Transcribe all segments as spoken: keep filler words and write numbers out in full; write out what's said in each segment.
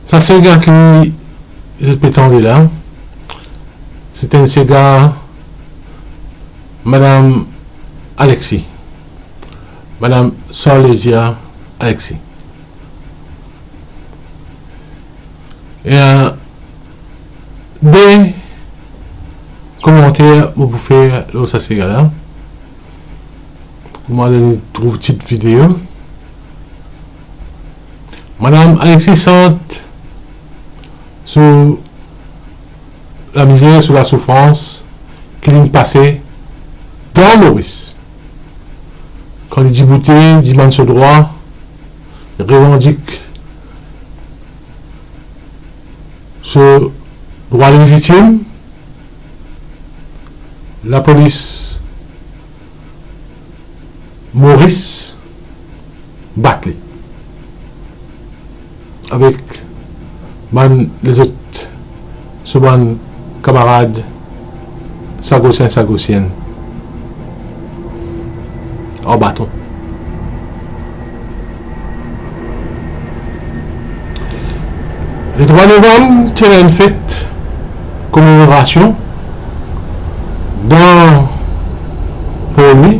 Sa sega ki zot pe tande la, se enn sega Madam Alexis, Madam Sarlezia Alexis. E, euh, de komanter mo pou fer lor sa sega la. Kouma nou trouv tit video, Madam Alexis sant so lamizer, so lasoufrans ki linn pase dan Moris. Kan li diboute, dimann so drwa, revandik so drwa lezitim, lapolis Moris bat li avek bann lezot, so bann kamarad Sagosien, Sagosienn ar baton. Le trwa novam, ti ena enn fet komemorasion dan Port Louis,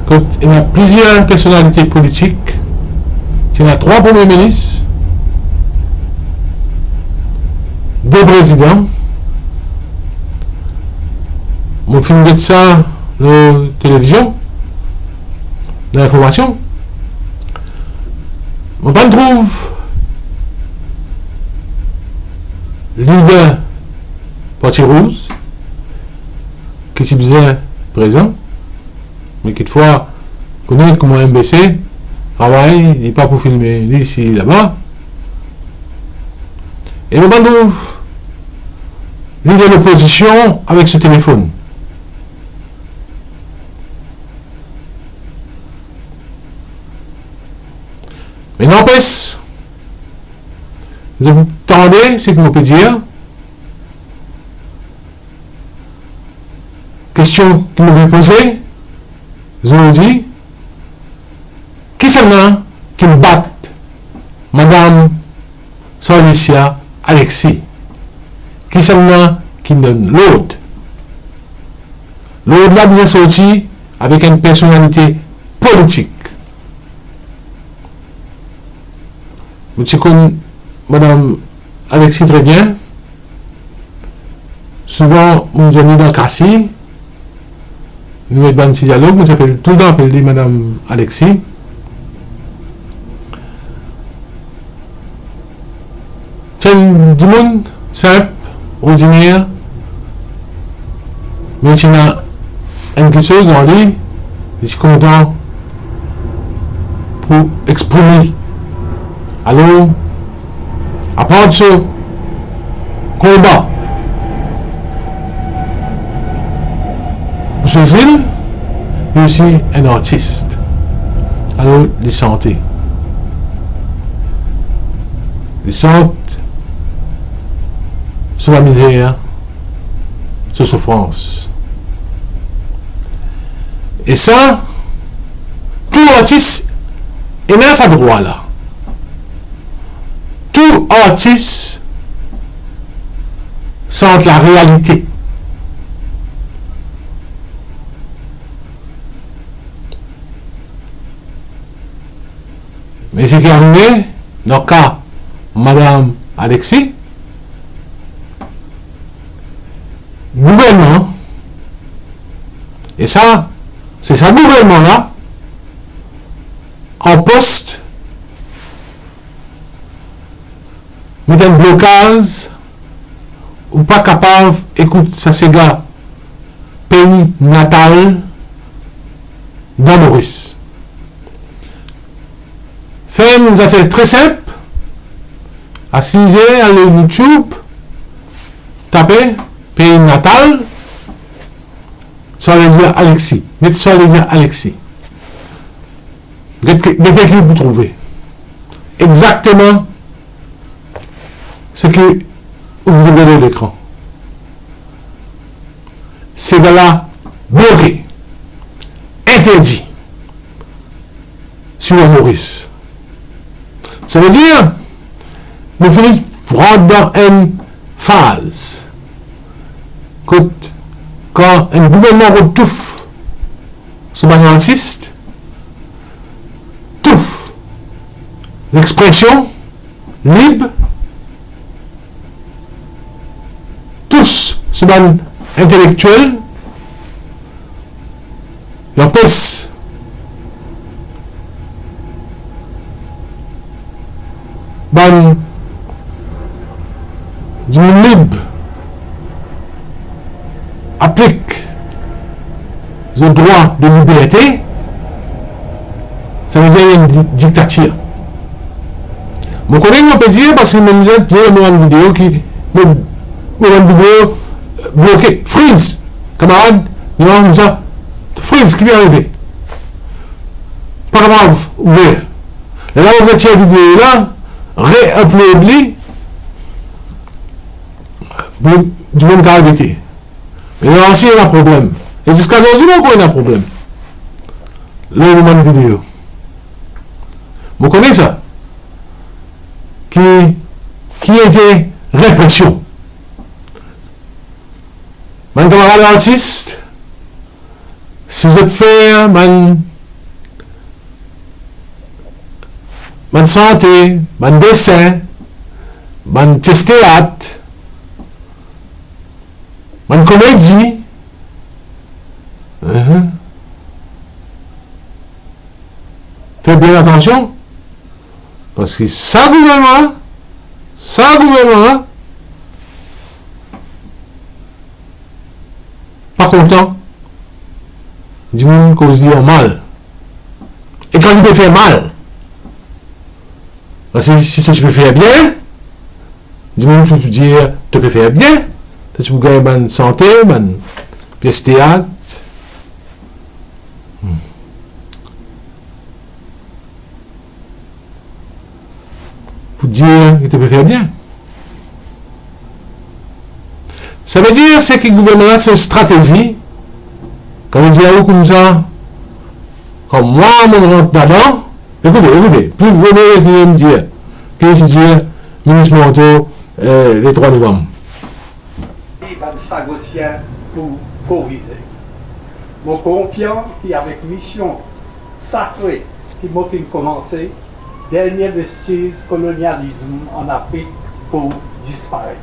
kot ena plizier personalite politik, ti ena trwa premie minis, de prezidan. Mo finn get sa lor televizion, dan linformasion. Mo pa'nn trouv lider Parti Rouz ki ti bizin prezan, me kitfwa, kone kouma M B C travay, li pa pou filme li isi laba. E mo pa'nn trouv lider lopozision avek so telefonn. Me nanpes, zot pou tande seki mo pe dir, kestion ki mo pe poze, zot dir, kisannla ki bat Madam Sarlezia Alexis? Kisannla ki donn lord? Lord la bizin sorti avek enn personalite politik. Mo ti konn Madam Alexis tre bien. Souvan, mo zwenn li dan Kasi, nou met bann ti dialog, mo ti apel, toultan apel li Madam Alexis. Ti enn dimoun sinp, ordiner, me ti ena enn kiksoz dan li, li ti kontan pou exprim li. Alor, apar so konba pou so zil, li osi enn artis. Alor, li sante. Li sant so lamizer, so soufrans. E sa, tou artis ena sa drwa la. Tou artis sant larealite. Me seki arive dan ka Madam Alexis, gouvernman, e sa, se sa gouvernman la an pos, met enn blokaz, ou pa kapav ekout sa sega Pei Natal dan Moris. Fer enn zafer tre sinp, asize, al lor YouTube, tape Pei Natal, Sarlezia Alexis, met Sarlezia Alexis. Get, get ki ou pou trouve. Exakteman seki ou pou trouve lor lekran. Sega la bloke, interdi, sir Moris. Savedir, Nou finn rant dan enn faz kot kan enn gouvernman rod touf so bann artis, touf lexpresion lib, tous so bann intelektiel, li anpes bann dimoun lib aplik zot drwa de liberte, savedir li enn di-, diktatir. Mo kone ki mo pe dir, parski mo bizin dir mo bann video ki, mo, mo bann video, eh, bloke, freeze. Kamarad, nou bizin freeze, ki pe arive? Pa kapav ouver. Lerla mo bizin tir video la, re-upload li, pou dimoun kapav gete. E la osi ena problem. E ziska zordi, ankor ena problem lor bann video. Mo kone sa. Ki, ki ete represion. Bann kamarad artis, si zot fer bann, bann sante, bann desin, bann pies teat, bann komedi, mhm, fer bien atansion, parski sa gouvernman la, sa gouvernman la, pa kontan dimoun koz li anmal. E kan li pe fer mal, parski si, si to pe fer bien, dimoun pou dir to pe fer bien, to pou gagn bann sante, bann pies teat. Hmm. Pou dir ki to pe fer bien. Savedir seki gouvernman la, se stratezi, kan li dir a ou koumsa, kan mwa, mo rant ladan, ekoute, ekoute, pou vremem, mo dir, ki dir minis Manteau, eh, le trwa novam. Bann sagosien pou korize. Mo konfian ki avek mision sakre ki mo finn komanse, dernie vestiz kolonializm an Afrik pou disparet.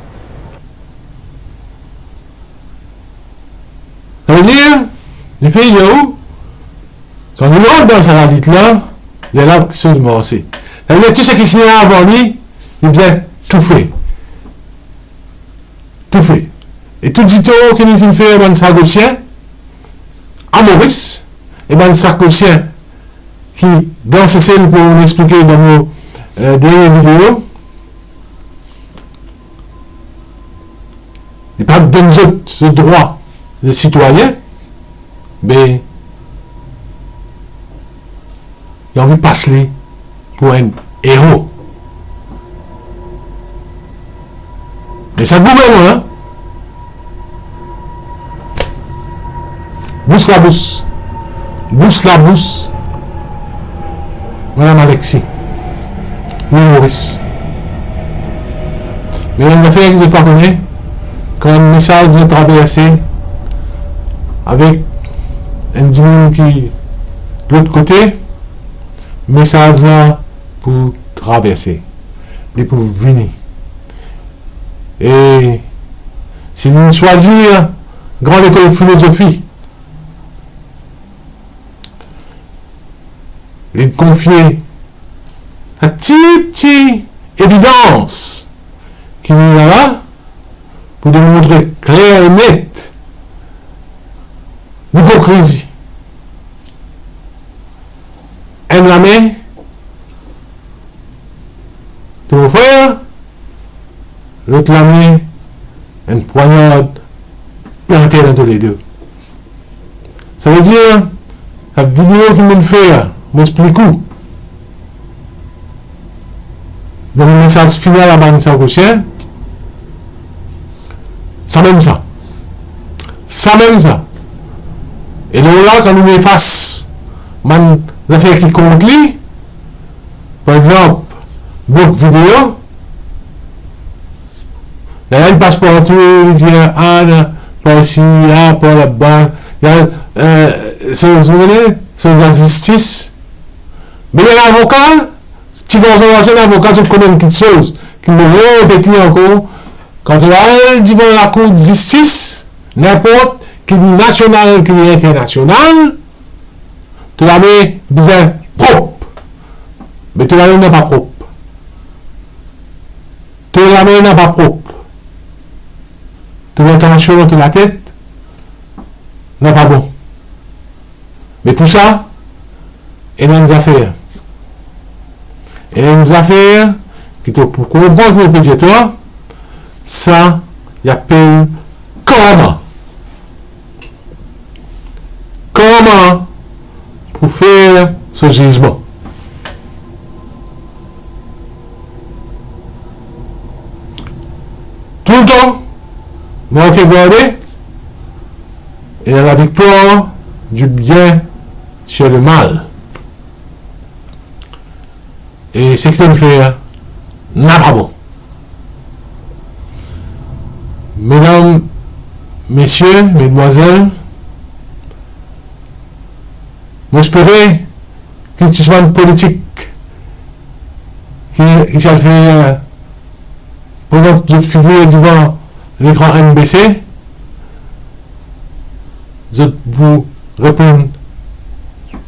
Savedir, li finn dir ou, kan nou rant dan sa lalit la, lerla kiksoz marse. Savedir tou seki ti ena avan li, li bizin toufe. Toufe. E tou ditor ki nou finn fer bann sagosien a Moris, e bann sagosien ki dan Sesel, kouma mo explike dan mo, eh, dernie video, li pa donn zot, zot drwa de sitwayin, be, li anvi pas li pou enn ero. Me sa gouvernman la, bous labous, bous labous Madam Alexis, Lil Moris. Me enn zafer ki zot pa kone, kan enn mesaz vinn traverse avek enn dimoun ki lot kote, mesaz la pou traverse, li pou vini. E si nou swazir Gran Lekol Filozofi, li konfie sa ti, ti evidans ki nou ena la, pou demontre kler e net lipokrizi. Enn lame pou mo frer, lot lame enn pwanyard planter dan to lede. Savedir, sa video ki mo fer, mo explik ou. Donk, mesaz final a bann sagosien, samem sa. Samem sa. E lerla, kan nou efas bann zafer ki kont li, par exanp, blok video, Li pas partou, li dir, ah, non, par isi, ah, par laba. Li, eh, so, so, so, lazistis. Me li avoka, ti garson, garson avoka, zot konn enn kiksoz ki mo repet li ankor, kan to al divan lakour zistis, ninport ki li nasional, ki li internasional, to lame bizin prop. Me to lame napa prop. To lame napa prop. To lintansion, to latet napa bon. Me pou sa, ena enn zafer. Ena enn zafer ki to pou konpran ki mo pe dir twa, sa, li apel karma. Karma pou fer so zizman. Toultan, nou ete garde, ena laviktwar du bien sur le mal. E seki to'nn fer, napa bon. Medam, mesie, medmwazel, mo espere ki tou bann politik ki, ki ti al fer, eh, prezant zot figir divan lekran N B C, zot pou reponn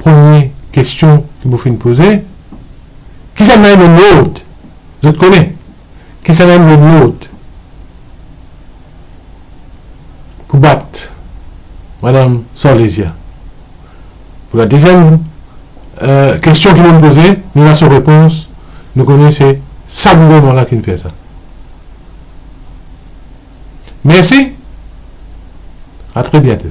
premie kestion ki mo finn poze, kisannla ena lord? Zot kone, kisannla ena lord pou bat Madam Sarlezia? Pou la deziem, eh, kestion ki mo poze, nou ena so repons, nou kone se sa gouvernman la ki'nn fer sa. Mersi, a tre biento.